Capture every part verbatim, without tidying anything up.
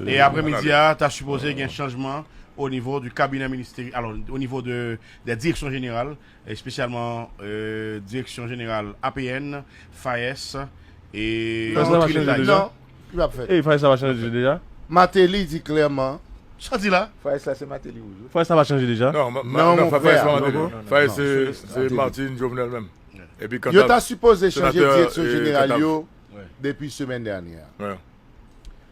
E aprèmidi a, ta sipoze gen chanjman au niveau du cabinet ministériel, alors au niveau de, des directions générales, spécialement euh, Direction Générale A P N, FAES, e Fayes la pa chanje deja? Non, ki p ap fèt? Ey, Fayes la pa chanje deja? Martelly di klèman. Sa di la? Fayes la se Martelly wi. Fayes la pa chanje deja? Non, non, Fayes pa Martelly. Fayes se Martine Jovenel menm. Epi yo ta sipoze chanje direksyon jeneral yo depi semèn dènyè.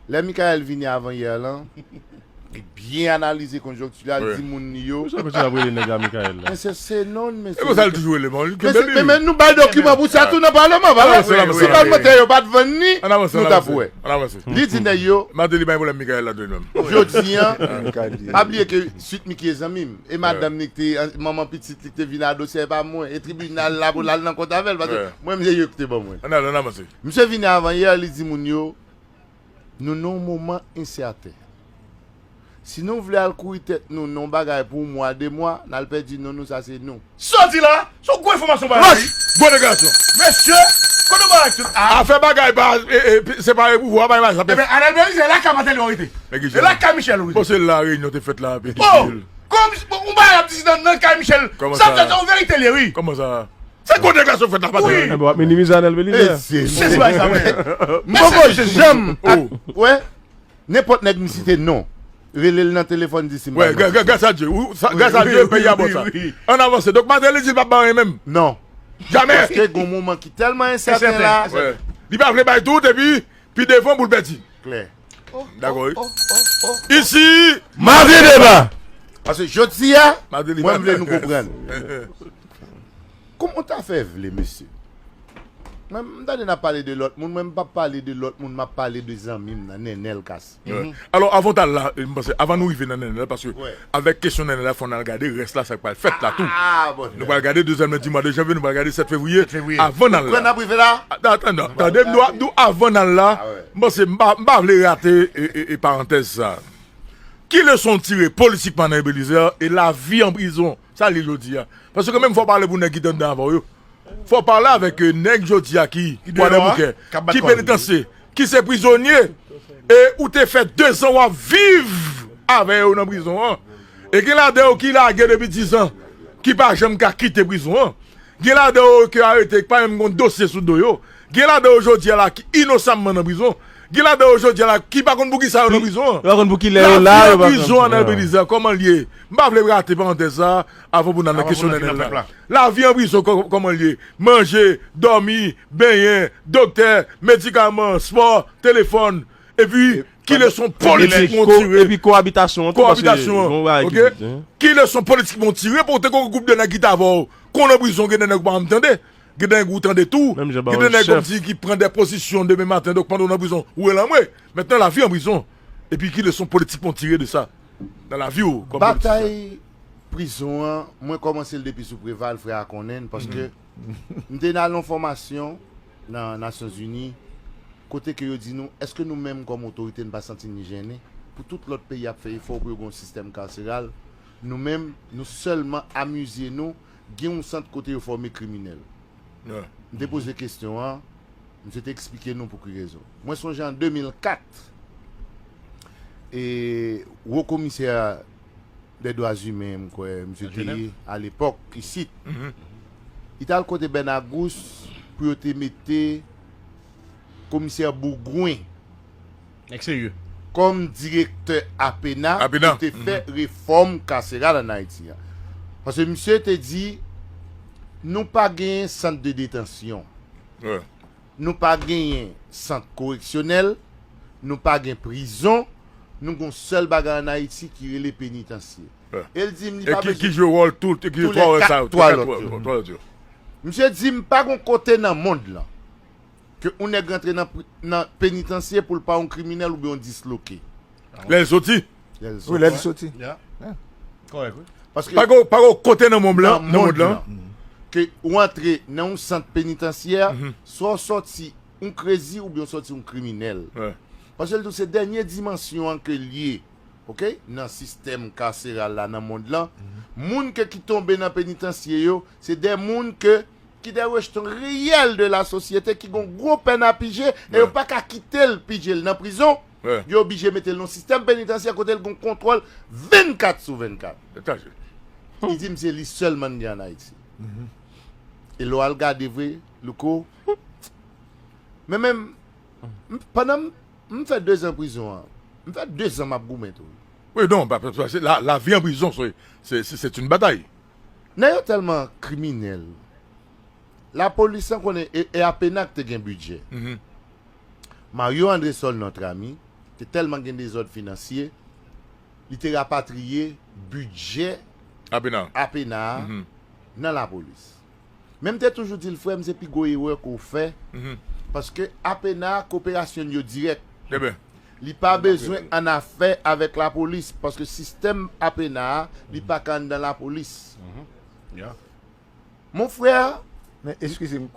Lè Michael vini avanyè lan, li byen analize konjonkti la, li di moun li yo. Pou sa kontinye ap rele nèg la Michael la? Men se se non mesye. E konsa l toujou rele mwen. Men men nou bay dokiman pou sa tou nan paleman pa vre? Si palmantè yo pa t vann ni, nou t ap wè. Li di nèg yo. Martelly bay pwoblèm Michael la tou li menm. Jodi an, pa bliye ke Sweet Micky e zanmi m. E madanm ni ki te manman pitit li ki te vin adosyè pa mwen. E tribinal la pou l al nan kont avè l paske mwen m se yo ki te ban mwen. Ann al ann avanse. Misye vini avanyè li di moun yo. Nou nan yon moman ensèten. Si nou vle al kouri tèt nou nan yon bagay pou yon mwa, de mwa, n al pèdi non nou, sa se nou. Sa w di la? Se yon gwo enfòmasyon w bay la wi. Gwo deklarasyon. Mesye, kote w bay ak tout a? Afè bagay pa separe pouvwa, pa imaj sa. Ebyen Arnel Belizaire, e la ka Martelly w rete? E la ka Michel w rete? Bon se la reyinyon te fèt la, Pedicule. Oh! Kòm yon bagay ap di nan kay Michel. Sa w fè se yon verite l ye wi. Kòman sa? Se gwo deklarasyon w fèt la, Patyon. Wi. Enben w ap minimize Arnel Belizaire. Se si bagay sa mwen. M poko janm ap wè nenpòt nèg m site non. Rele l nan telefòn di si m pa manti. Wè, gras a Dye. Gras a Dye, peyi a bon sa. Ann avanse. Donk Martelly di l p ap bay anyen menm? Non. Jamè. Paske gen yon moman ki tèlman ensèten la. Li pa vle bay tout epi pi devan pou l pèdi. Klè. Dakò wi. Isi, Martelly deba. Paske jodi a, mwen m vle nou konprann. Kòman w ta fè vle mesye? Mwen m tande n ap pale de lòt moun, mwen m p ap pale de lòt moun, m ap pale de zanmi m nan, Nenel Cassy. Alò avan w t al la, m panse avan nou rive nan Nenel, paske avèk kesyon Nenel la fò n al gade rès la sa k pral fèt la tou. Nou pral gade dezyèm lendi mwa de janvye, nou pral gade sèt fevriye avan n al la. Tande m, nou avan n al la, m panse m pa vle rate parantèz sa. Ki leson w tire politikman nan Belizaire e lavi an prizon? Sa l ye jodi a. Paske menm fò w pale pou nèg ki te anndan avè w yo. Fò w pale avèk nèg jodi a ki Kwadèboukè, ki penitansye, ki se prizonye e ou te fè dezan w ap viv avè yo nan prizon an. E gen ladan yo ki lage depi dizan, ki pa janm ka kite prizon an. Gen ladan yo ke arete, ki pa menm gen yon dosye sou do yo. Gen ladan yo jodi a la ki inosamman nan prizon. Gen ladan yo jodi a la ki pa konn poukisa yo nan prizon an. Yo pa konn poukilè yo la. Lavi an prizon an nan Belizaire, kòman l ye? M pa vle rate parantèz sa avan pou n al nan kesyon Nenel la. Lavi an prizon kòman l ye? Manje, dòmi, benyen, doktè, medikaman, spò, telefòn. Epi ki leson politik mwen tire? Epi kowabitasyon an tou, paske gen yon bagay ki. Ki leson politik mwen tire pou te gon gwoup de nèg ki t avè w? Kon nan prizon gen de nèg ou pa janm tande. Gen de nèg ou tande tou. Gen de nèg kòmsi ki pran de pozisyon demen maten, donk pandan w nan prizon ou rele anmwe. Mentnan lavi an prizon. Epi ki leson politik mwen tire de sa nan lavi w kòm politisyen? Batay prizon an, mwen kòmanse l depi sou Preval, frè a konnen n, paske m te nan yon fòmasyon nan Nasyonzini, kote ke yo di nou, èske nou menm kòm otorite n pa santi n jennen? Pou tout lòt peyi ap fè efò pou yo gen yon sistèm kaseral, nou menm, nou sèlman amize nou, gen yon sant kote yo fòme kriminèl. M te poze kesyon an, misye te eksplike nou pou ki rezon. Mwen sonje an de mil kat, e, Wo Komisè dè Dwa Imen, m kwè, misye te ye alepòk, isit. Li t al kote Bènagous pou yo te mete Komisè Bougwen. Nèg serye. Kòm direktè apena pou te fè refòm kaseral ann Ayiti a. Paske misye te di, nou pa genyen sant de detansyon. Nou pa genyen sant koreksyonèl, nou pa gen prizon, nou gen yon sèl bagay ann Ayiti ki rele penitansye. E l di m li pa bezwen. E ki jwe wòl tout, ki jwe twa wòl sa yo, twa lòt yo. Misye di m pa gen yon kote nan mond lan ke yon nèg rantre nan nan penitansye pou l pa yon kriminèl oubyen yon disloke. Lè l soti. Lè l soti. Wi, lè l soti. Kòrèk, wi. Paske pa gen pa gen kote nan mond lan, nan mond lan ke ou antre nan yon sant penitansyè, swa w sòti yon krezi oubyen w sòti yon kriminèl. Paske l di w se dènye dimansyon an ke l ye, oke, nan sistèm kaseral la nan mond lan. Moun ke ki tonbe nan penitansye yo, se de moun ke ki de rejetons reyèl de la sosyete, ki gen yon gwo pèn a pije e yo pa ka kite l pije l nan prizon. Yo oblije mete l nan sistèm penitansyè kote l gen kontwòl vennkat sou vennkat. Li di m se li sèlman n gen ann Ayiti. E lè w al gade vre, Louko, men menm, m- pandan m, m fè dezan prizon an, m fè dezan m ap goumen tou. Wi, non, pa- pa- pa- se la, lavi an prizon, se, se, se, se yon batay. Nèg yo tèlman kriminèl. Lapolis lan konnen e, e Apena k te gen bidjè. Mario Andresol, notre ami, te tèlman gen dezòd finansye, li te rapatriye bidjè Apena a nan lapolis. Men m te toujou di l, frè m, se pi gwo erè ke w fè, paske Apena a, koperasyon l yo dirèk. Li pa bezwen annafè avèk lapolis, paske sistèm Apena a, li pa ka anndan lapolis. Mon frè, men eskize m,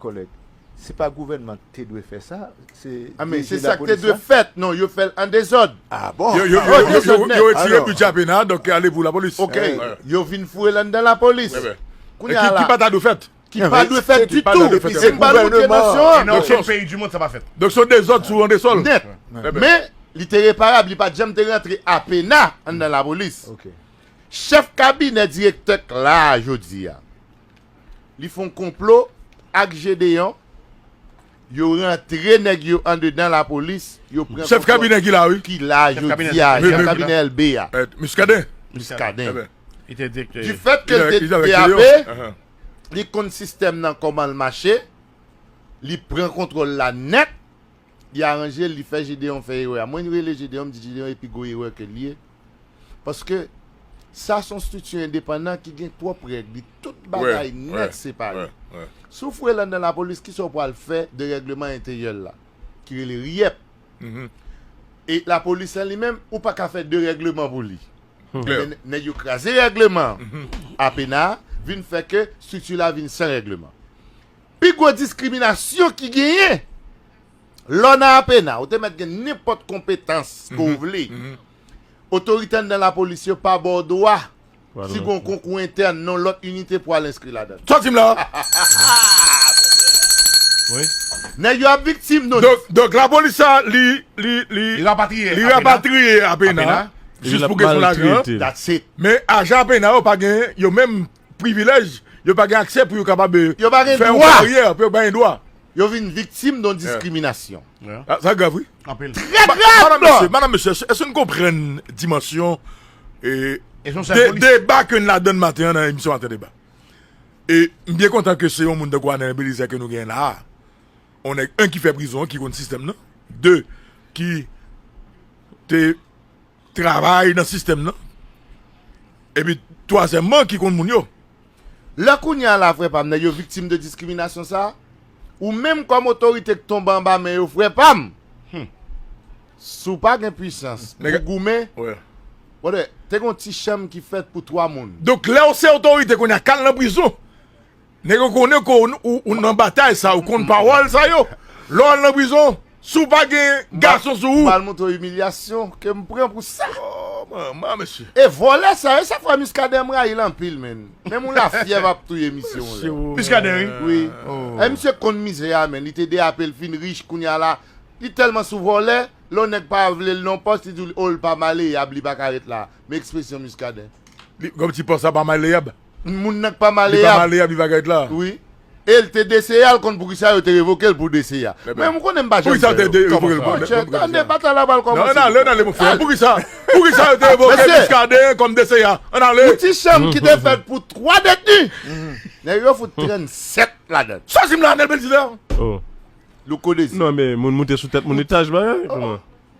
kòlèg, se pa gouvènman ki te dwe fè sa, se Ah, men se sa ki te dwe fèt. Non, yo fè l an dezòd. Ah bon? Yo, yo, yo, yo, yo, yo retire bidjè Apena, donk ale pou lapolis. Ok, yo vin foure l anndan lapolis. Kounye a la, ki pa ta dwe fèt. Ki pa dwe fèt ditou. Se pa nou ki te nan syon an. Nan okenn peyi di mond sa pa fèt. Donk se yon dezòd sou Andresol. Nèt. Men, li te reparab, li pa t janm te rantre Apena anndan lapolis. Chèf kabinè direktè k la a jodi a, li fè yon konplo ak Gedeon. Yo rantre nèg yo andedan lapolis. Yo pran chèf kabinè ki la, wi. Ki la jodi a, chèf kabinè L B a. Muscadin. Muscadin. Difèt ke l te D A P, li konn sistèm nan, kòman l mache. Li pran kontwòl la nèt. Li aranje l, li fè Gedeon fè erè a. Mwen rele Gedeon, m di Gedeon e pi gwo erè ke l ye. Paske sa se yon estrikti endepandan ki gen twòp règ, li tout bagay nèt separe. Si w foure l anndan lapolis, kisa w pral fè de règleman enteryè l la, ki rele RIEP? E lapolis lan li menm, ou pa ka fè de règleman pou li. Men nèg yo kraze règleman an. Apena vin fè ke estrikti la vin san règleman. Pi gwo diskriminasyon ki genyen, lè w nan Apena, ou te mèt gen nenpòt konpetans ke w vle. Otorite anndan lapolis yo pa ba w dwa, si gen yon konkou entèn nan yon lòt inite, pou al enskri ladan l. Sòti m la. Nèg yo ap viktim, non. Donk, donk lapolis sa, li, li, li, li rapatriye Apena jis pou kesyon lajan. Men ajan Apena yo pa gen yo menm privilèj, yo pa gen aksè pou yo kapab fè yon karyè, pou yo bay dwa. Yo vin viktim de yon diskriminasyon. Sa grav, wi. Trè grav. Madanm, mesye, madanm, mesye, èske nou konprann dimansyon deba ke n ladan maten an nan emisyon Maten Deba? E m byen kontan ke se yon moun tankou Arnel Belizaire ke nou genyen la a. Yon nèg, en, ki fè prizon, ki konn sistèm nan. De, ki te travay nan sistèm nan. Epi, twazyèmman, ki konn moun yo. Lè kounye a la, frè pa m, nèg yo viktim de diskriminasyon sa a, ou menm kòm otorite k tonbe anba men yo, frè pa m, si w pa gen pwisans pou goumen, brother, te gen yon ti chanm ki fèt pou twa moun. Donk, lè w se otorite kounye a, k al nan prizon, nèg yo konnen ke w, ou, ou nan batay sa, ou konn pawòl sa yo. Lè w al nan prizon, si w pa gen gason sou ou. M pral montre w imilyasyon ke m pran pou sa. Oh, manman, mesye. E vòlè sa yo, sa fè Muscadin m rayi l anpil, menn. Menm yon lafyèv ap touye misye, yon lè. Muscadin, wi. Wi. E misye konn mizè a, menn. Li te D A P, l fin rich, kounye a la, li tèlman sou vòlè, lè yon nèg pa vle l nan pòs, li di w, oh, l pa maleyab, li pa ka ret la. Men ekspresyon Muscadin. Li, kòm ti pòs la pa maleyab. Moun nan k pa maleyab. Li pa maleyab, li pa ka ret la. Wi. E l te D C A, l konn poukisa yo te revoke l pou D C A. Men m konnen m pa janm fè yo. Poukisa yo te revoke l? Monchè, tande batay la pral kòmanse. Non, ann ale, ann ale, mon frè. Poukisa? Poukisa yo te revoke Muscadin kòm D C A? Ann ale. Yon ti chanm ki te fèt pou twa detni. Nèg yo fout trannsèt ladan. Sòti m la, Arnel Belizaire. Louko Dezi. Non, men moun moute sou tèt moun etaj, bagay, kòman?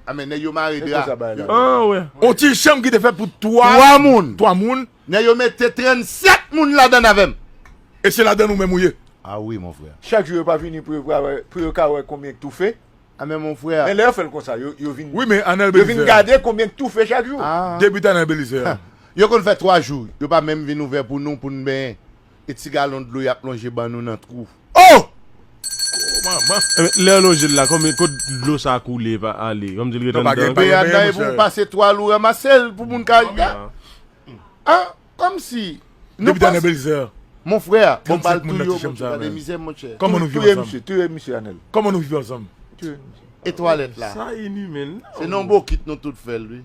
A, men nèg yo mare dra. Ah, wè. Yon ti chanm ki te fèt pou twa, twa moun. Twa moun. Nèg yo mete trannsèt moun ladan avè m. E se ladan nou menm ou ye. Ah wi, mon frè. Chak jou yo pa vini pou yo ka wè, pou yo ka wè konbyen k toufe. A, men mon frè. Men lè yo fè l konsa, yo, yo vin, wi, men Arnel Belizaire, yo vin gade konbyen k toufe chak jou. Ah. Depi Arnel Belizaire. Yo konn fè twa jou, yo pa menm vin ouvè pou nou, pou n benyen. E ti galon dlo y ap lonje ban nou nan twou. Oh! Oh, manman. Lè yo lonje l la, konbyen, kot dlo sa koule, pa ale? Kòmsi l ret anndan. Pe anndan, e pou w pase twal ou ranmase l pou moun ka. Ah, kòmsi. Depi Arnel Belizaire. Mon frè, bon, bal touye yo, bon, gade mizè, monchè. Kòman nou viv ansanm? Touye misye, touye misye, Arnel. Kòman nou viv ansanm? Touye misye. E twalèt la. Sa inimen. Se nan bokit nou tout fè l, wi.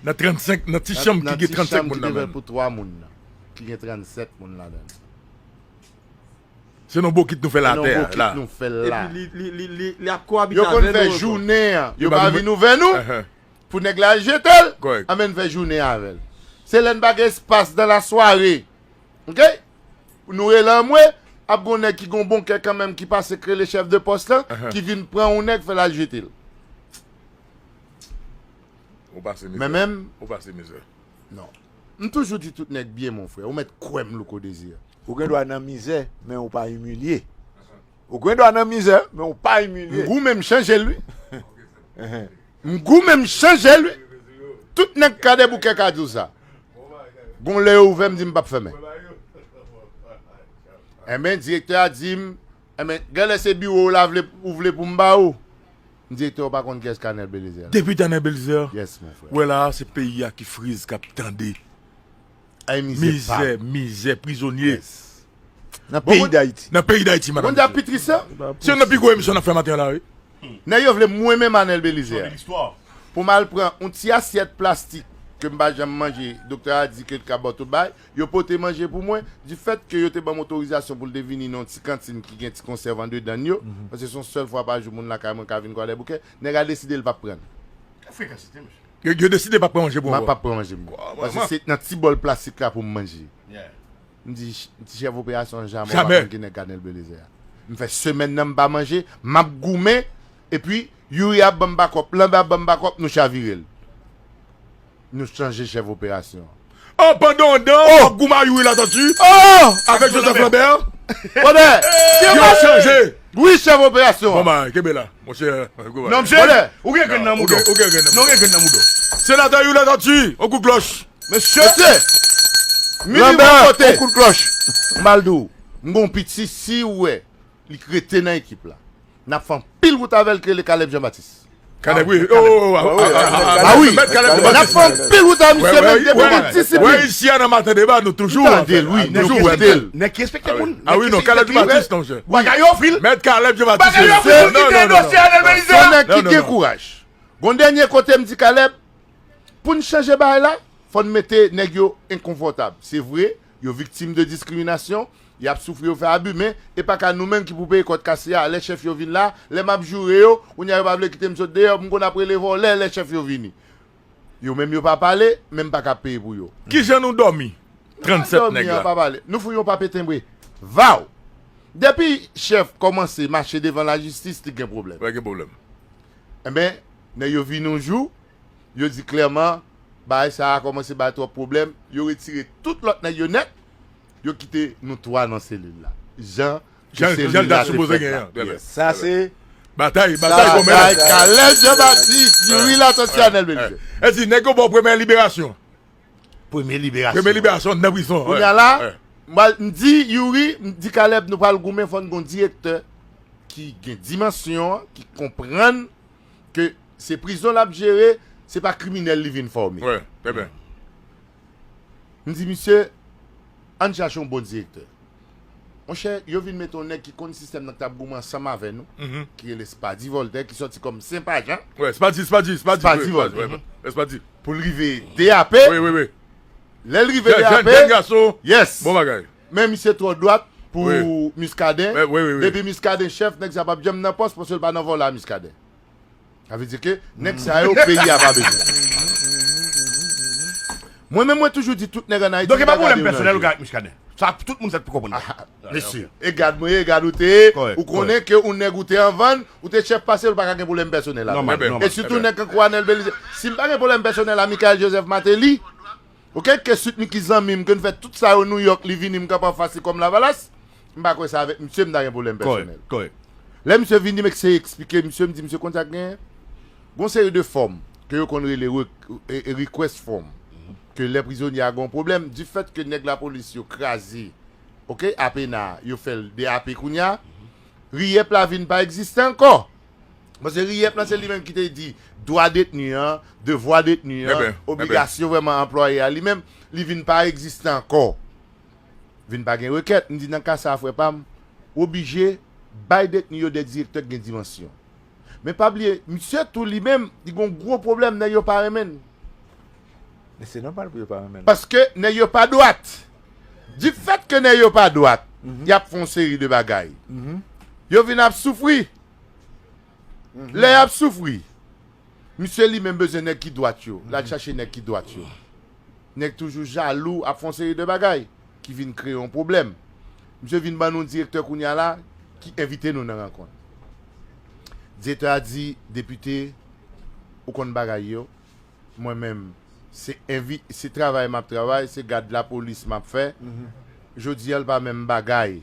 Nan trannsenk, nan ti chanm ki gen trannsenk moun nan menm. Pou twa moun nan. Ki gen trannsèt moun ladan. Se nan bokit nou fè l atè a, la. Se nan bokit nou fè l la. Epi li, li, li, li, li ap koabite avè nou ankò. Yo konn fè jounen an. Yo pa vin ouvè nou. Pou nèg la al jete l. Anben n fè jounen avè l. Se lè n pa gen espas dan la sware. Oke? Nou rele anmwe, ap gon nèg ki gon bon kè kanmenm ki pase k rele chèf de pòs lan, ki vin pran yon nèg fè l al jete l. Ou pase mizè. Men menm. Ou pase mizè. Non. M toujou di tout nèg byen, mon frè. Ou mèt kwè m, Louko Désir. Ou gen dwa nan mizè, men ou pa imilye. Ou gen dwa nan mizè, men ou pa imilye. M goumen, m chanje l, wi. M goumen, m chanje l, wi. Tout nèg Kwadèboukè ka di w sa. Gon lè yo ouvè, m di m p ap fèmen. Enben, direktè a di m, enben, genlè se biwo w la vle, ou vle pou m ba ou. M di, direktè, ou pa konn kiyès k Anèl Belizaire la. Depite Anèl Belizaire. Yes, mon frè. Wè la, se peyi a ki friz, k ap tande. Ay, mizè, mizè, prizonye. Nan peyi Dayiti. Nan peyi Dayiti, madanm. Ou konn sa pi tris lan? Se youn nan pi gwo emisyon n ap fè maten an la, wi. Nèg yo vle mwen menm Anèl Belizaire pou m al pran yon ti asyèt plastik ke m pa janm manje, doktè a di ke l ka ba w tout bagay, yo pote manje pou mwen, difèt ke yo te ban m otorizasyon pou l te vini nan yon ti kantin ki gen ti konsèv andedan l yo, paske se yon sèl fwa pa jou moun lakay mwen ka vin Kwadèboukè, nèg la deside l p ap pran l. Yo, yo deside p ap pran manje pou ou. M p ap pran manje pou mwen. Paske se nan ti bòl plastik la pou m manje. M di, m di chèf operasyon an jamè ou pa konn ki nèg Anèl Belizaire a. M fè semèn nan m pa manje, m ap goumen, epi Youri ap ban m bakòp, Lanbè ap ban m bakòp, nou chavire l. Nou chanje chèf operasyon an. An pandan w dan, w ap goumen a Youri Latortue avèk Joseph Lambert. Yo chanje. Wi, chèf operasyon an. Bon, ba, kenbe la, monchè. Non, msye, ou gen grenn nan mouda w. Ou gen grenn nan mouda w. Senatè Youri Latortue, on kout klòch. Mesye! Mesye! Lanbè, on kout klòch. M al di w, m gon piti, si w wè li k rete nan ekip la, n ap fè anpil wout avè l, k rele Caleb Jean Baptiste. Caleb, wi. Oh, ah, ah, ah, ah, ah, wi. Mèt Caleb Jean Baptiste. N ap fè anpil wout avè misye, menm depi gen disiplin. Wè, isi a nan Maten Deba, nou toujou. Tande l, wi, nou toujou koute l. Nèg ki respekte moun. Ah wi, non, Caleb Jean Baptiste, non, monchè. Bagay yo fil. Mèt Caleb Jean Baptiste. Bagay yo fil pou kite dosye Anèl Belizaire. Se yon nèg ki gen kouraj. Gon dènye kote m di Caleb, pou n chanje bagay la, fò n mete nèg yo enkonfòtab. Se vre, yo viktim de diskriminasyon, y ap soufri, yo fè abi, men e pa ka nou menm ki pou peye kòt kase a. Lè chèf yo vin la, lè m ap joure yo, kounye a yo pa vle kite m sot deyò, m konn ap rele vòlè lè chèf yo vini. Yo menm yo pa pale, men m pa ka peye pou yo. Kijan nou dòmi? Trannsèt nèg la. Pa dòmi an, pa pale. Nou fout yon papye tenbre. Vaw! Depi chèf kòmanse mache devan lajistis, li gen pwoblèm. Wi, gen pwoblèm. Enben, nèg yo vini yon jou, yo di klèman, bagay sa a kòmanse bay twòp pwoblèm, yo retire tout lòt nèg yo nèt, yo kite nou twa nan selil la. Jan ke selil la te fèt la. Sa se batay, batay kòmè. Batay Caleb Jean Baptiste, Youri Latortue, Anèl Belizaire. E di, nèg yo ba w premyè liberasyon. Premye liberasyon. Premye liberasyon nan prizon. Kounye a la, m di Youri, m di Caleb, nou pral goumen, fò n gon direktè ki gen dimansyon an, ki konprann ke se prizon l ap jere, se pa kriminèl li vin fòme. Wi, trè byen. M di misye, ann chache yon bon direktè. Monchè, yo vin mete yon nèg ki konn sistèm nan k t ap goumen ansanm avè nou, ki rele Spady Voltaire, ki sòti kòm Senpajan. Wi, Spady, Spady, Spady, Spady Voltaire. Wi, wi, Spady. Pou l rive D A P. Wi, wi, wi. Lè l rive D A P, jèn gason. Yes. Bon bagay. Men misye twò dwat pou Muscadin. Depi Muscadin chèf, nèg sa p ap janm nan pòs, paske l pa nan vòlè a Muscadin. Sa vle di ke nèg sa yo, peyi a pa bezwen. Mwen menm, mwen toujou di tout nèg ann Ayiti. Donk, e pa pwoblèm pèsonèl ou gen ak Muscadin. Sa, tout moun sèt pou konprann. Mesye, e gad mwen ye, e gad ou te ye, ou konnen ke ou nèg ou te anvan, ou te chèf pase, ou pa ka gen pwoblèm pèsonèl avè l. E sitou nèg tankou Anèl Belizaire. Si m pa gen pwoblèm pèsonèl a Michaël Joseph Martelly, oke, ke Sweet Micky zanmi m, ke n fè tout sa yo Nouyòk, li vini, m kanpe anfas li kòm Lavalas, m pa kwè se avèk misye m ta gen pwoblèm pèsonèl. Lè misye vini, m eseye eksplike misye, m di misye konn sa k genyen. Gon seri de fòm ke yo konn rele re-, e, e, request form. Ke lè prizonye a gon pwoblèm, difèt ke nèg lapolis yo kraze, oke, A P N A, yo fè l D A P kounye a, riyèp la vin pa egziste ankò. Paske riyèp lan se li menm ki te di dwa detni an, devwa detni an, obligasyon vrèman anplwaye a li menm, li vin pa egziste ankò. Vin pa gen rekèt. M di nan ka sa a, frè pa m, w oblije bay detni yo de direktè k gen dimansyon. Men pa bliye, misye tou li menm, li gon gwo pwoblèm, nèg yo pa renmen l. Men se nòmal pou yo pa renmen l. Paske nèg yo pa dwat. Difèt ke nèg yo pa dwat, y ap fè yon seri de bagay. Yo vin ap soufri. Lè y ap soufri, misye li menm bezwen nèg ki dwat yo. L al chache nèg ki dwat yo. Nèg toujou jalou, ap fè yon seri de bagay ki vin kreye yon pwoblèm. Misye vin ban nou direktè kounye a la ki envite nou nan rankont. Direktè a di, depite, ou konn bagay yo. Mwen menm, se envi, se travay m ap travay, se gad lapolis m ap fè. Jodi a, l pa menm bagay.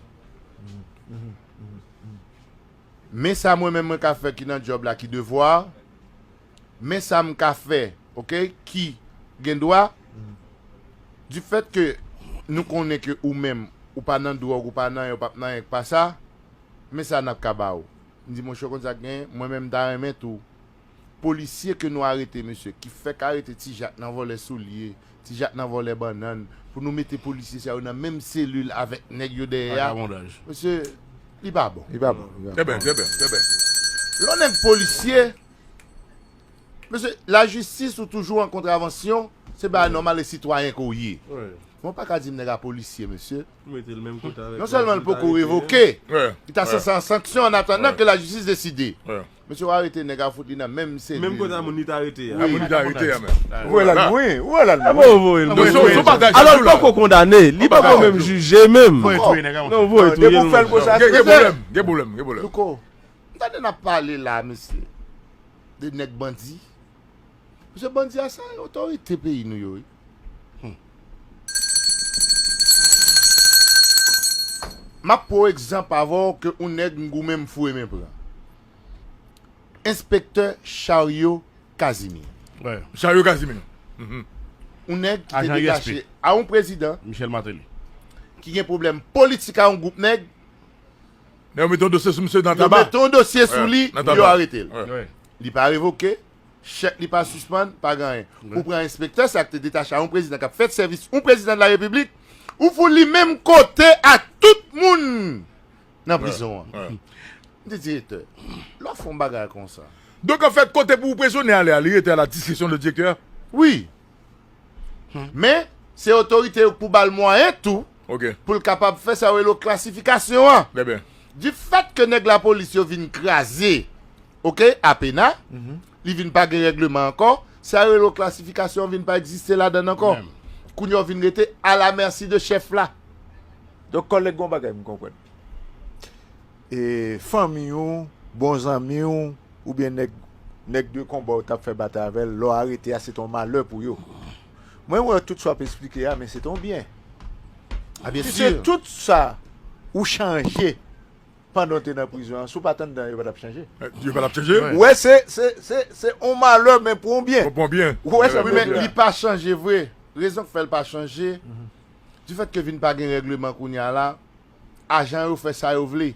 Men sa mwen menm mwen ka fè ki nan djòb la, ki devwa. Men sa m ka fè, oke, ki gen dwa. Difèt ke nou konnen ke ou menm, ou pa nan dwòg, ou pa nan anyen, ou p ap nan anyen k pa sa. Men sa n ap ka ba ou. M di, monchè, konn sa k genyen, mwen menm m ta renmen tou. Polisye ke nou arete, mesye, ki fèk arete Ti Jak nan vòlè soulye, Ti Jak nan vòlè bannann, pou nou mete polisye sa yo nan menm selil avèk nèg yo dèyè a. Vakabondaj. Mesye, li pa bon. Li pa bon. Li pa Trè bon. byen, trè byen, trè byen. Lè w nèg polisye, mesye, lajistis ou toujou an kontravansyon, se bagay nòmal e sitwayen ke w ye. Men w pa ka di m nèg a polisye, mesye. Ou mete l menm kote avèk Non sèlman l poko revoke, li ta sanse an sanksyon an atandan ke lajistis deside. Mesye, w arete nèg a, fout li nan menm selil. Menm kote a moun li ta rete a. A moun ki arete a menm. Ou wè l al lwen, ou wè l al Sa lwen. bon, ou voye l. Mesye, ou sou bagay Alò, l la. Poko kondane, li poko menm jije menm. Non, voye Depi w fè l touye. konsa, Gen gen pwoblèm, gen pwoblèm, gen pwoblèm. Louko, m tande n ap pale la, mesye, de nèg bandi. Mesye, bandi a se otorite peyi nou yo, wi. M ap pran yon egzanp avè w ke yon nèg m goumen m foure men pran. Enspektè Chariot Casimir. Wè. Chariot Casimir. Yon nèg ki te Ajan U S P. detache a yon prezidan Michel Martelly. Ki gen pwoblèm politik a yon gwoup nèg. Nèg yo mete yon dosye sou misye nan Yo taba. Mete yon dosye sou li, Nan yo taba. Arete l. Wè. Wè. Li pa revoke, chèk li pa sispann, pa gen anyen. Ou pran enspektè sa ki te detache a yon prezidan k ap fè sèvis yon prezidan de la repiblik, ou fout li menm kote ak tout moun nan prizon an. Wè. M di direktè, lè w fè yon bagay konsa. Donk anfèt, kote pou prizonye ale a, li rete a la diskresyon de direktè a. Wi. Men, se otorite yo k pou ba l mwayen tou Ok. pou l kapab fè sa yo rele klasifikasyon an. Trè byen. Difèt ke nèg lapolis yo vin kraze, oke, Apena, li vin pa gen règleman ankò, sa yo rele klasifikasyon an vin pa egziste ladan l ankò. Kounye a w vin rete a la mèsi de chèf la. Donk, kòlèg, gon bagay m konprann. E fanmi w, bon zanmi w, oubyen nèg, nèg de konba w t ap fè batay avè l, lè w arete a, se t on malè pou yo. Mwen wè tout sa w ap esplike a, men se t on byen. A byen Si se tout sa ou chanje pandan w te nan prizon an, si w pa t anndan, yo pa t ap chanje. Yo pa t ap chanje. Ou wè, se, se, se, se on malè, men pou on byen. Konprann byen. Ou wè sa Wi, men li pa chanje vre. Rezon k fè l pa chanje, difèt ke vin pa gen règleman kounye a la, ajan yo fè sa yo vle.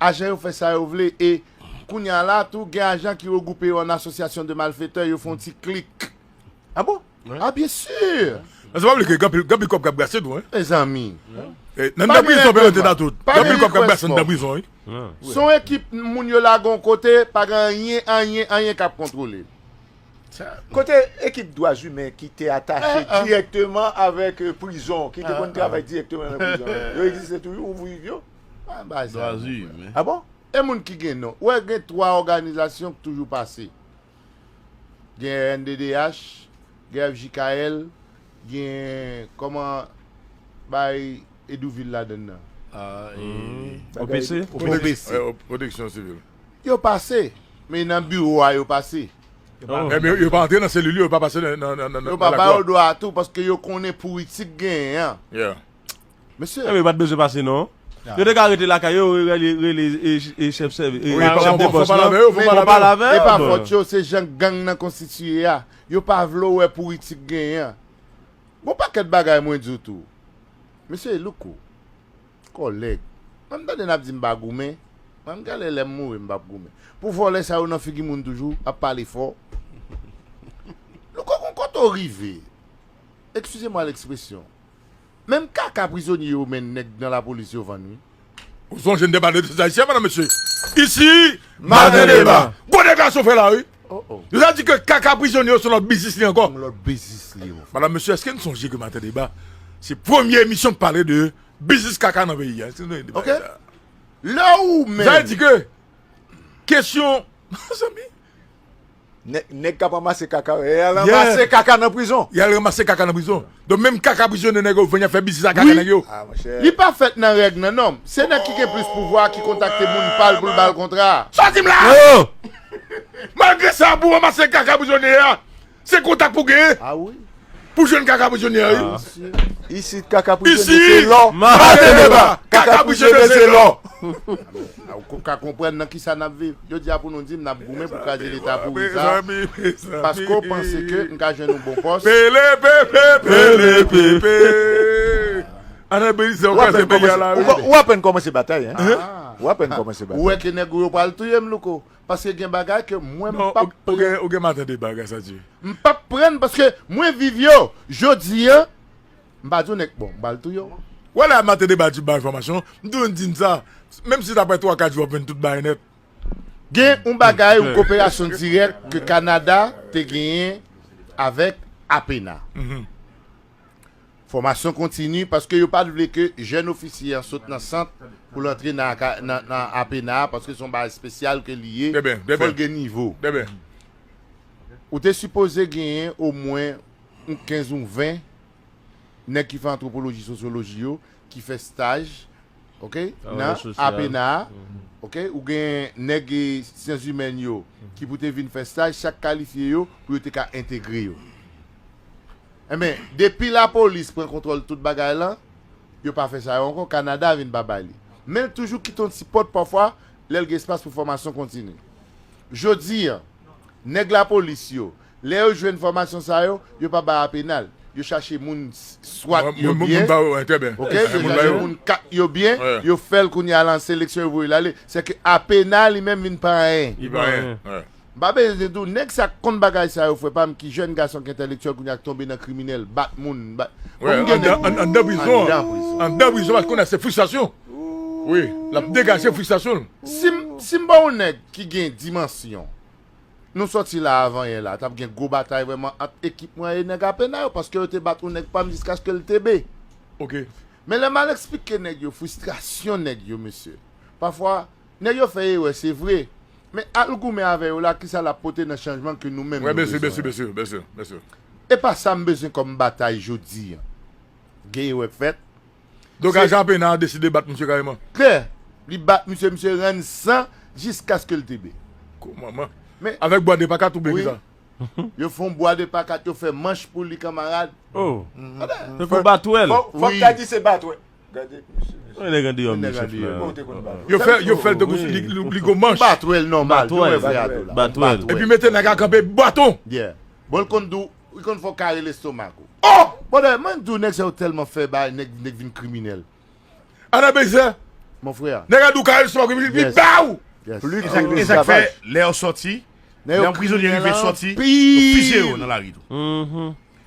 Ajan yo fè sa yo vle. E kounye a la, tou, gen ajan ki regwoupe yo an asosyasyon de malfetè, yo fè yon ti klik. Ah bon? Ah, byen si! Nan sa pa vle ke gen anpil gen anpil kòb k ap brase tou, hein? Mezanmi. Eh, nan nan prizon, pe rete nan tout. Gen anpil kòb k ap brase nan prizon, wi. Se yon ekip moun yo lage yon kote, pa gen anyen, anyen, anyen k ap kontwole. Kote ekip dwa imen ki te atache dirèkteman avèk eh, prizon, ki te konn travay dirèkteman nan prizon yo? Yo egziste toujou, ou viv yo? Dwa imen. Ah bon? E moun ki gen non. Ou wè gen twa òganizasyon ki toujou pase. Gen R N D D H, gen F J K L, gen kòman bay Edouvil ladann nan. O P C? O P C. Eh, Pwoteksyon sivil. Yo pase, men nan biwo a yo pase. Ebyen, yo pa antre nan selil yo, yo pa pase nan nan nan nan Yo pa ba yo dwa tou paske yo konnen pouritik genyen an. Yeah. Mesye, Ebyen, yo pa t bezwen pase non. Yo te ka rete lakay yo, rele rele e, e chèf sèvis, e Wi, pa chèf de bon, fò pòs pale lan. avè yo, fò men pale pa, avè yo. e pa Bon. Fòt yo, se jan gang nan konstitiye a. Yo pa vle wè pouritik genyen an. Gon pakèt bagay mwen di w tou. Mesye Louko, kòlèg, mwen m tande n ap di m pa goumen. Mwen m gade lè m mouri m p ap goumen. Pou vòlè sa yo nan figi moun toujou, ap pale fò. Louko, gon kote w rive. Excusez-moi l'expression. Menm kaka prizonye yo menm nèg nan lapolis yo vann wi. Ou sonje n te pale de Ayisyen, madanm, mesye? Isi, Maten Deba. Gwo deklarasyon fè la, wi. Yo sa di ke kaka prizonye yo se lòt biznis li ankò. Lòt biznis li yo. Madanm, mesye, èske n sonje ke Maten Deba se premye emisyon k pale de biznis kaka nan peyi a? Èske n sonje deba sa? Lè ou menm. Sa vle di ke kesyon, zanmi, nèg, nèg k ap ranmase kaka, y al ranmase kaka nan prizon. Y al ranmase kaka nan prizon. Donk, menm kaka prizonye nèg yo vin ap fè biznis ak kaka nèg yo. Ah, monchè. Li pa fèt nan règ nan nòm. Se nèg ki gen plis pouvwa ki kontakte moun pa l pou l ba l kontra. Sa di m la! Malgre sa, pou ranmase kaka prizonye a, se kontak pou genyen. Ah wi. Pou jwenn kaka prizonye a, wi. Isi, kaka prizonye se lò. Maten Deba, kaka prizonye se lò. Ou ka konprann nan kisa n ap viv. Yo di a pou nou di m n ap goumen pou kraze leta pouri sa. Paske w panse ke m ka jwenn yon bon pòs. Pele pepe, pele pepe. Ann belize, ou kraze peyi a la, wi. Ou apèn kòmanse batay, hein? Ou apèn kòmanse batay. Ou wè ke nèg ou yo pral touye m, Louko. Paske gen bagay ke mwen m p ap pran. Ou gen, ou gen Maten Deba, sa di. M p ap pran paske mwen viv yo. Jodi a, m pa di w nèg, bon, m pral touye w. Wè la, Maten Deba di bay enfòmasyon, m toujou di n sa. Menm si t ap pran twa, kat jou, w ap jwenn tout bagay nèt. Gen yon bagay, yon koperasyon dirèk ke Kanada te genyen avèk APENA. Fòmasyon kontini, paske yo pa t vle ke jèn ofisye an sot nan sant pou l antre nan, nan, nan APENA, paske se yon bagay espesyal ke li ye, fò l gen nivo. Ou te sipoze genyen omwen yon kenz ou ven nèg ki fè antwopoloji, sosyoloji yo, ki fè staj, ok, nan APENA a, ok, ou gen nèg, eh, syans imèn yo ki pou te vin fè staj, chak kalifye yo pou yo te ka entegre yo. Enben, depi lapolis pran kontwòl tout bagay lan, yo pa fè sa yo ankò, Kanada vin pa bay li. Men l toujou kite yon ti pòt pafwa lè l gen espas pou fòmasyon kontini. Jodi a, nèg lapolis yo, lè yo jwenn fòmasyon sa yo, yo pa bay APENA l. Yo chache moun SWAT yo byen, ok, yo chache moun kat yo byen, yo fè l kounye a lan seleksyon, yo voye l ale. Sèke APENA li menm vin pa anyen. Li pa anyen. M pa bezwen di w, nèg sa k konn bagay sa yo, frè pa m, ki jèn gason ki entèlektyèl kounye a k tonbe nan kriminèl, bat moun, bat. Bon, m gen nèg anndan prizon an. Anndan prizon, paske kounye a se fristrasyon. Wi, l ap degaje fristrasyon l. Si m, si m ba w nèg ki gen dimansyon, nou sòti la avanyè la, t ap gen gwo batay vrèman ant ekip mwen e nèg APENA yo, paske yo te bat yon nèg pa m jiskaske l tebe. Ok. Men lè m al eksplike nèg yo fristrasyon nèg yo, mesye, pafwa, nèg yo fè erè, se vre. Men al goumen avè yo la, kisa l ap pote nan chanjman ke nou menm nou bezwen an? Byen si, byen si, byen si. E pa sa m bezwen kòm batay jodi a. Gen erè k fèt. Donk, ajan APENA a deside bat misye kareman. Klè. Li bat misye, misye rann san jiskaske l tebe. Kou manman. Men avèk bwa de pakat oubyen kisa? Yo fè yon bwa de pakat, yo fè manch pou li, kanmarad. Oh. Se kou batwèl. Fòk ta di se batwèl. Gade, mesye, mesye. Nèg andeyò, mesye. Yo fè, yo fè l tankou li, li, li gwo manch. Batwèl nòmal, yo wè frè a tou la. Batwèl. Epi mete nèg a kanpe baton. Yeah. Bon, l konn di w, li konn fè w kare lestomak ou. Oh! Bon, dayè, mwen di w, nèg sa yo tèlman fè bagay, nèg, nèg vin kriminèl. Anabeyzè. Mon frè. Nèg a di w kare lestomak ou, li ba w. Yes. E sa k fè, lè yo sòti, lè yon prizonye rive sòti, yo fizye yo nan lari tou.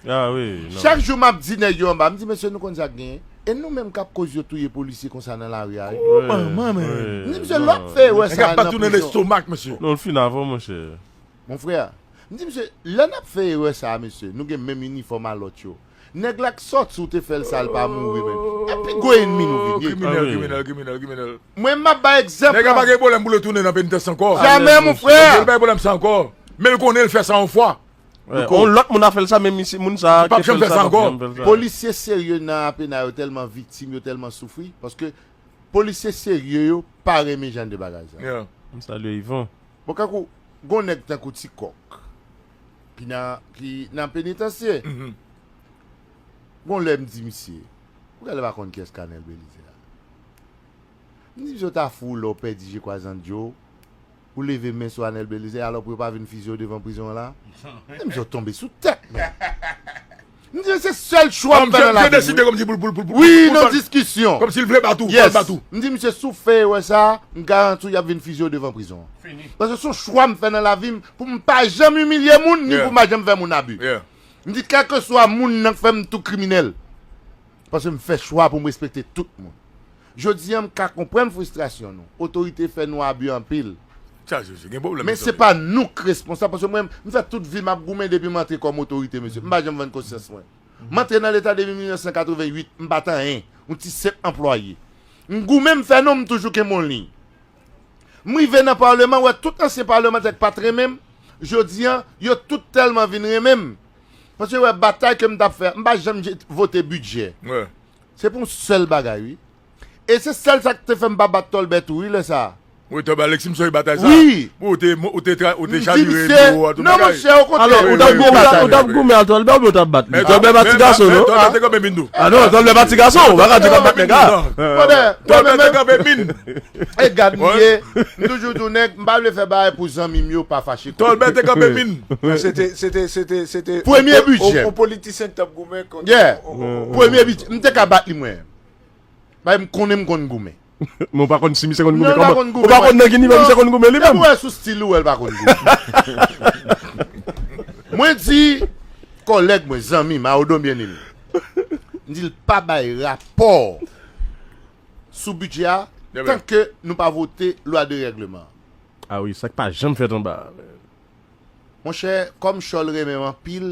Ah wi, non. Chak jou m ap di nèg yo anba, m di, mesye, nou konn sa k genyen? E nou menm k ap koz yo touye polisye konsa nan lari a, wi. Oh, manman, men. M di, mesye, lè w ap fè erè sa a nan prizon. Nèg ap bat ou nan lestomak, mesye. Non, l fin avan, monchè. Mon frè, m di, mesye, lè n ap fè erè sa a, mesye, nou gen menm inifòm a lòt yo. Nèg la k sòti, ou te fè l sa, l pa mouri menm. E pi gwo ènmi nou vin ye. Kriminèl, kriminèl, kriminèl, kriminèl. Mwen, m ap bay egzanp la. Nèg la pa gen pwoblèm pou l retounen nan penitansye ankò. Jamè, mon frè. Li pa gen pwoblèm sa ankò. Men l konnen l fè sa yon fwa. Yon lòt moun a fè l sa, men moun sa a p ap janm fè sa ankò. Polisye serye nan apena yo tèlman viktim, yo tèlman soufri, paske polisye serye yo pa renmen jan de bagay sa. M salye Yvon. Bon, kankou, gon nèg tankou Ti Kòk, ki nan, ki nan penitansye. Gon lè m di misye, ou gade pa konn kiyès k Anèl Belize a. M di misye, w ta fou lè w pèdi je kwa zandyo, ou leve men sou Anèl Belize, alò pou yo pa vin fizye w devan prizon an la. M di misye, w tonbe sou tèt, men. M di, se sèl chwa m fè nan lavi m, wi. Wi, nan diskisyon. Kòmsi l vle bat ou, fò l bat ou. M di, misye, si w fè erè sa a, m garanti w y ap vin fizye w devan prizon an. Paske se yon chwa m fè nan lavi m pou m pa janm imilye moun, ni pou m pa janm fè moun abi. M di, kèlkeswa moun nan k fè m tou kriminèl. Paske m fè chwa pou m respekte tout moun. Jodi a, m ka konprann fristrasyon nou. Otorite fè nou abi anpil. Men se pa nou k responsab, paske mwen, m fè tout vi m ap goumen depi m antre kòm otorite, mesye. M pa janm vann konsyans mwen. M antre nan Leta depi mil nèf san katreven uit, m pa t anyen. Yon ti senp anplwaye. M goumen, m fè non, m toujou kenbe yon liy. M rive nan palman, wè tout ansyen palmantè k pa t renmen m, jodi a, yo tout tèlman vin renmen m. Paske yo wè batay ke m t ap fè, m pa janm vote bidjè. Se pou yon sèl bagay, wi. E se sèl sa k te fè m pa bat Tòlbè tou, wi, lè sa a. Wi, Tòlbè Alexis, m sonje batay sa. Wi. Ou te, ou te, ou te chavire biwo a, tout bagay. Non, monchè, okontrè. Alò, ou t ap goumen, ou t ap goumen a Tòlbè oubyen ou t ap bat li? Tòlbè pa ti gason, non? Tòlbè te kanpe min tou. Ah non, Tòlbè pa ti gason, ou pa ka di l ap bat nèg la. Tòlbè te kanpe min. E gad m ye, m toujou di w nèg, m pa vle fè bagay pou zanmi m yo pa fache kont mwen. Tòlbè te kanpe min. Se te, se te, se te, se te premye bidjè. Yon politisyen k t ap goumen kont. Yeah. Premye bidjè. M te ka bat li mwen. Bagay m konnen m konn goumen. Men w pa konn si misye konn goumen kòman. Ou pa konn nan ki nivo misye konn goumen li menm. Depi w wè sou stil ou wè l pa konn goumen. Mwen di kòlèg mwen, zanmi m, Aodon Bien-Aimé, m di l pa bay rapò sou bidjè a tanke nou pa vote lwa de règleman. Ah wi, sa k pa janm fèt anba. Monchè, kòm Chòl renmen m anpil,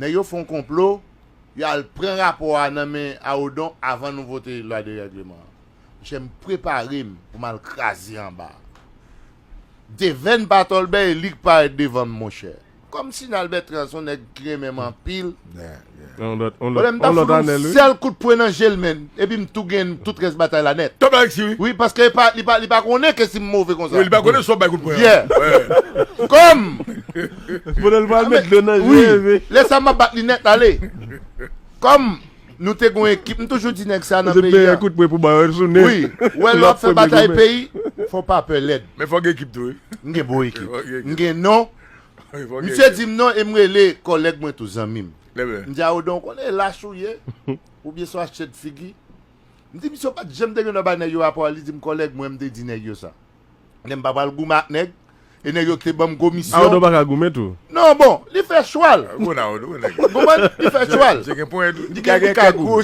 nèg yo fè yon konplo, yo al pran rapò a nan men Aodon avan nou vote lwa de règleman an. Monchè, m prepare m pou m al kraze anba. Devèn pa Tòlbè e li k parèt devan m, monchè. Kòm Sinal Bètran se yon nèg ki renmen m anpil. Yon lòt, yon lòt, yon lòt anèl, wi. Sèl kout pwen nan je l, menn. Epi m tou gen tout rès batay la nèt. Tòlbè Alexis, wi. Wi, paske li pa, li pa, li pa konnen ke si m move konsa. Wi, li pa konnen si w ap bay kout pwen an. Yeah. Kòm. Pandan l pral met dlo nan je, wi. Lè sa m ap bat li nèt ale. Kòm nou te gon ekip, m toujou di nèg sa nan peyi a. Kout pwen pou ba yo sou nen. Wi, wè lè w ap fè batay peyi, fò w pa pè lèd. Men fò gen ekip tou, wi. M gen bon ekip. M gen non. Misye di m non e m rele kòlèg mwen tou, zanmi m. M di Aodon, ou konnen e lach ou ye? Oubyen se w achte figi? M di misye, ou pa t janm te gen dwa bay nèg yo rapò a, li di m kòlèg mwen, m te di nèg yo sa. Men m pa pral goumen ak nèg. E nèg yo ki te ban m komisyon. Aodon pa ka goumen tou. Non, bon, li fè chwa l. Ou konprann, li fè chwa l. Li gen, li ka goumen.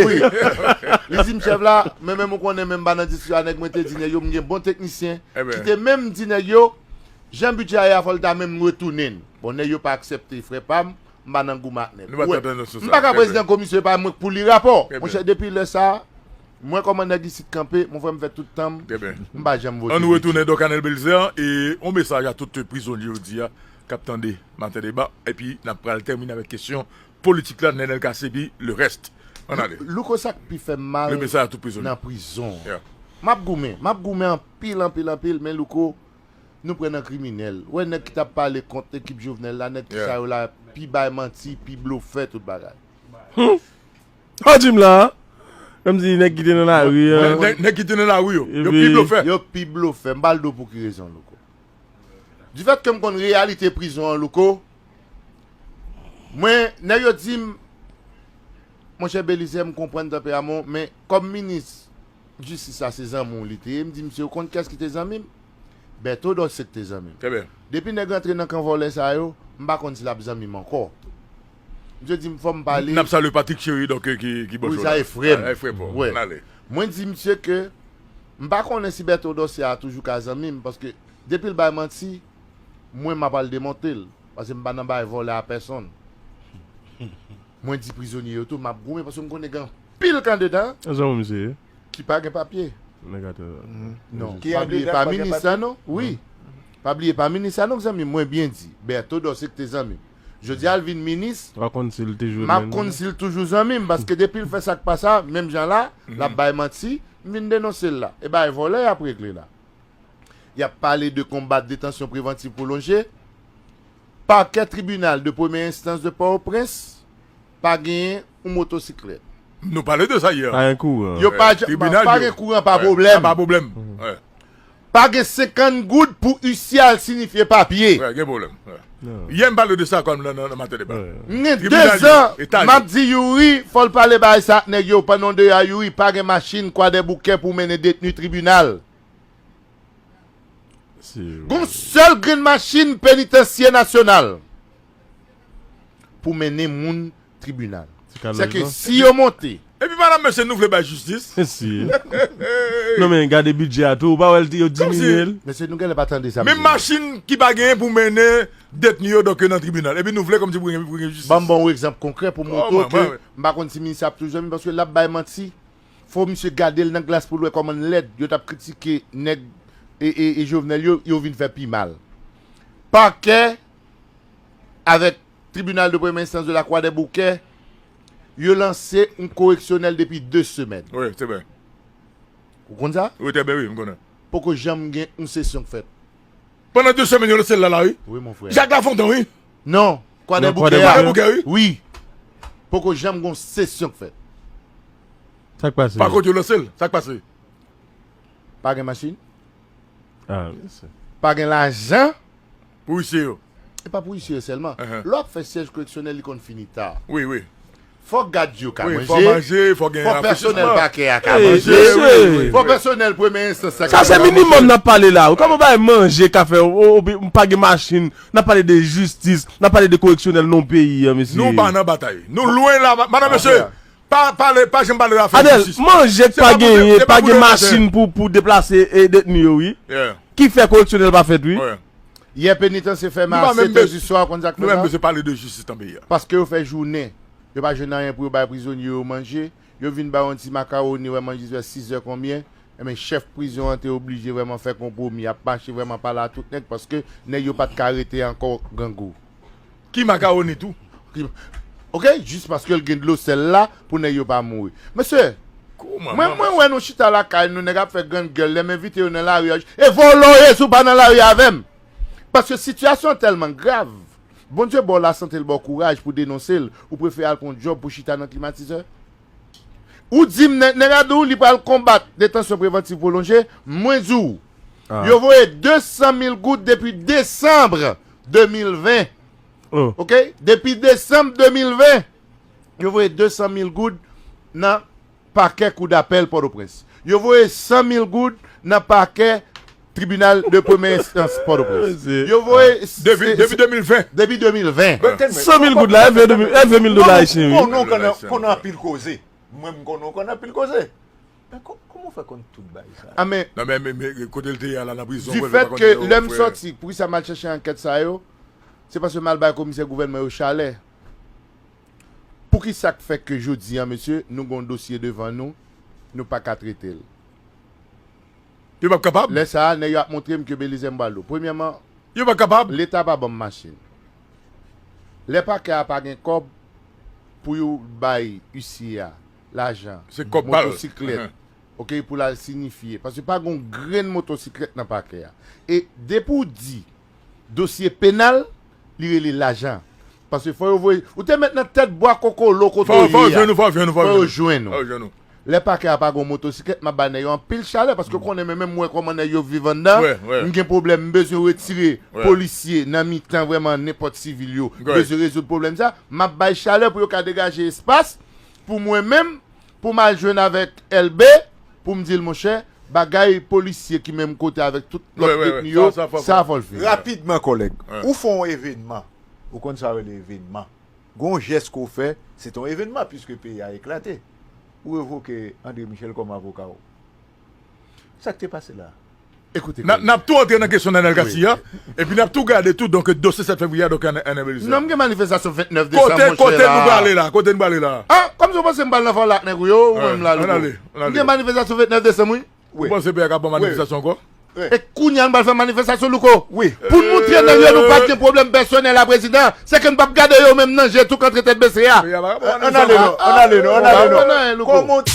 Wi. Li di m chèf la, men menm ou konnen menm pa nan diskisyon a nèg, mwen te di nèg yo, m gen bon teknisyen. Ki te menm di nèg yo, jan bidjè a ye a fò l ta menm retounen l. Bon, nèg yo pa aksepte, frè pa m, m pa nan goumen ak nèg. M pa ka prezidan komisyon, e pa mwen k pou li rapò. Monchè, depi lè sa a, mwen kòman nèg isit kanpe, mon frè, m fè tout tan m, m pa janm vote. Ann nou retounen Docanel Belizaire, e yon mesaj a tout prizonye jodi a k ap tande Maten Deba, epi n ap pral tèmine avèk kesyon politik la, Nenel Cassy, epi le reste. Ann ale. Louko, sa k pi fè m mal nan prizon. M ap goumen, m ap goumen anpil, anpil, anpil, men Louko, nou pran nan kriminèl. Ou wè nèg ki t ap pale kont ekip Jovenel la, nèg ki sa yo la, pi bay manti, pi blofè, tout bagay. Sa w di m la a? Kòmsi nèg ki te nan lari an. Nèg, nèg ki te nan lari yo, yo pi blofè. Yo pi blofè. M pral di w pou ki rezon, Louko. Difèt ke m konn reyalite prizon an, Louko, mwen, nèg yo di m, monchè Belizaire, m konprann tanperaman w, men kòm minis jistis la se zanmi w li te ye, m di misye, ou konn kiyès ki te zanmi m? Berto Dorcé ki te zanmi m. Depi nèg rantre nan kan vòlè sa yo, m pa konn si l ap zanmi m ankò. Misye di m fò m pale. N ap salye Patrick Chéry, donk, ki, ki bò cho la. Wi, sa e frè m. Frè pa w. Ann ale. Mwen di misye ke m pa konnen si Berto Dorcé a toujou ka zanmi m, paske depi l bay manti, mwen m ap al demonte l, paske m pa nan bay vòlè a pèsonn. Mwen di prizonye yo tou, m ap goumen, paske m konnen gen anpil kandedan. Zanmi w misye ye? Ki pa gen papye. Non. Pa bliye pa minis la non. Wi. Pa bliye pa minis la non, zanmi m, mwen byen di. Berto Dorcé ki te zanmi m. Jodi a l vin minis. M ap konn si l toujou zanmi m, paske depi l fè sa k pa sa, menm jan la, l ap bay manti, m vin denonse l la. E bagay vòlè y ap regle la. Y ap pale de konbat detansyon prevantiv pwolonje. Pakè tribinal de premyè enstans de Pòtoprens pa genyen yon motosiklèt. Nou pale de sa yè. Pa gen kouran. Yo pa, pa gen kouran, pa pwoblèm. Pa pwoblèm. Pa gen senkant goud pou isye al sinifye papye. Gen pwoblèm. Yè m pale de sa kòm nan, nan, nan Maten Deba. M gen dezan m ap di Youri fò l pale bagay sa ak nèg yo. Pandan w deyò a Youri, pa gen machin Kwadèboukè pou mennen detni tribinal. Gon sèl grenn machin Penitansye Nasyonal pou mennen moun tribinal. Sèke si yo monte, epi pa Ah, mesye, nou vle bay jistis. Si. Non, men gade bidjè a tou, ou pa wè l, yo diminye l. Mesye, nou genlè pa tande sa. Menm machin ki pa genyen pou mennen detni yo, donk, yo nan tribinal. Epi nou vle kòmsi pou gen, pou gen jistis. Ban m ba w yon egzanp konkrè pou montre w ke m pa konn si minis ap toujou, paske l ap bay manti. Fò misye gade l nan glas pou l wè kòman l lèd. Yo t ap kritike nèg e, e, e Jovenel yo, yo vin fè pi mal. Pakè avèk Tribunal de Première Instance de la Croix des Bouquets, yo lanse yon koreksyonèl depi de semèn. Wi, se vre. Ou konn sa? Wi, trè byen, wi, m konnen. Poko janm gen yon sesyon k fèt. Pandan de semèn, yo lanse l la, la, wi. Wi, mon frè. Jak Lafontan, wi. Non, Croix des Bouquets, wi. Wi. Poko janm gen yon sesyon k fèt. Sa k pase? Pa kote yo lanse l, sa k pase? Pa gen machin. Ah, wi, se. Pa gen lajan. Pou isye yo. E pa pou isye yo sèlman. Lè w ap fè syèj koreksyonèl, li konn fini ta. Wi, wi. Fòk gad yo ka manje. Wi, fò manje, fò gen rafreshisman. Fò pèsonèl pakè a ka manje. Wi, wi. Fò pèsonèl premye enstans la ka manje. Sa se minimòm n ap pale la. Kòman w bay manje, kafe, ou, ou, ou pa gen machin, n ap pale de jistis, n ap pale de koreksyonèl nan peyi a, mesye. Nou pa nan batay. Nou lwen la, madanm, mesye. Pa pale, pa janm pale afè jistis. Adèl, manje k pa genyen, pa gen machin pou, pou deplase e detni yo, wi. Ki fè koreksyonèl pa fèt, wi. Yè penitansye fèmen a sèt è di swa, ou konn sa k fè sa? Nou pa menm bezwen pale de jistis nan peyi a. Paske yo fè jounen, yo pa jwenn anyen pou yo bay prizonye yo manje, yo vin ba yo yon ti makawoni, wè manje jis vè sis è konbyen, enben chèf prizon an te oblije vrèman fè konpwomi, ap mache vrèman pale a tout nèg, paske nèg yo pa t ka rete ankò grangou. Ki makawoni tou? Ki, oke, jis paske l gen dlo sèl la pou nèg yo pa mouri. Mesye, mwen, mwen wè nou chita lakay nou, nèg ap fè grann gèl, lè m envite yo nan lari a, e vòlò ye si w pa nan lari avè m. Paske sitiyasyon an tèlman grav, Bondye ba w lasante, l ba w kouraj pou denonse l, ou prefere al pran yon djòb pou chita nan klimatizè? Ou di m, nè-, nèg la di w li pral konbat detansyon prevantiv pwolonje, mwen di w, yo voye de san mil goud depi desanm de mil ven. Oke? Depi desanm de mil ven, yo voye de san mil goud nan pakè koudapèl Pòtoprens. Yo voye san mil goud nan pakè tribinal de premye enstans Pòtoprens. Yo voye depi, depi de mil ven. Depi de mil ven. San mil goud la, e ven mil dola ayisyen, wi. Konnen w konnen, konnen anpil koze. Mwen, m konnen w konnen anpil koze. Men kò-, kòman w fè konn tout bagay sa? A, men, non, men, men, men, kote l te ye a la nan prizon, di fèt ke lè m sòti, poukisa m al chèche ankèt sa yo, se paske m al bay komisè gouvènman yo chalè. Poukisa k fè ke jodi a, mesye, nou gen yon dosye devan nou, nou pa ka trete l? Yo p ap kapab. Lè sa a, nèg yo ap montre m ke Belize m pral dou. Premyèman, yo p ap kapab. Leta pa ban m machin. Lè pakè a pa gen kòb pou yo bay isye a lajan, se kòb pa l, motosiklèt, oke, pou l al sinifye. Paske pa gen yon grenn motosiklèt nan pakè a. E depi w di dosye penal, li rele lajan. Paske fò yo voye, ou te met nan tèt bwa kokolo kote w ye a. Fò, fò yo jwenn ou, fò yo jwenn ou, fò yo jwenn ou. Fò yo jwenn ou. Lè pakè a pa gen yon motosiklèt, m ap bay nèg yo anpil chalè, paske w konnen, men menm mwen kòman nèg yo viv anndan, m gen pwoblèm, m bezwen retire polisye nan mitan vrèman nenpòt sivil yo. M bezwen rezoud pwoblèm sa, m ap bay chalè pou yo ka degaje espas pou mwen menm, pou m al jwenn avèk L B, pou m di l, monchè, bagay polisye ki menm kote avèk tout lòt detni yo, sa fò l fini. Rapidman, kòlèg, ou fè yon evènman, ou konn sa yo rele evènman. Gon jès ke w fè, se te yon evènman, piske peyi a eklate. Ou revoke André Michel kòm avoka w. Sa k te pase la? N ap, n ap tou antre nan kesyon Daniel Garcia, epi n ap tou gade tou, donk, dosye sèt fevriye a, donk, an, an Belize. Non, m gen manifestasyon vennèf desanm, monchè, la. Kote, kote nou prale la? Kote nou prale la? A, kòmsi w panse m pral nan Fòlak nèg ou yo, ou menm la, Louko? M gen manifestasyon vennèf desanm, wi. Ou panse peyi a ka pran manifestasyon ankò? E kounye a nou pral fè manifestasyon, Louko? Wi. Pou n moutre nèg yo nou pa t gen pwoblèm pèsonèl a prezidan, se ke n p ap gade yo menm nan je tou k antre tèt bese a. Ann ale non, ann ale non, ann ale non. Kòman w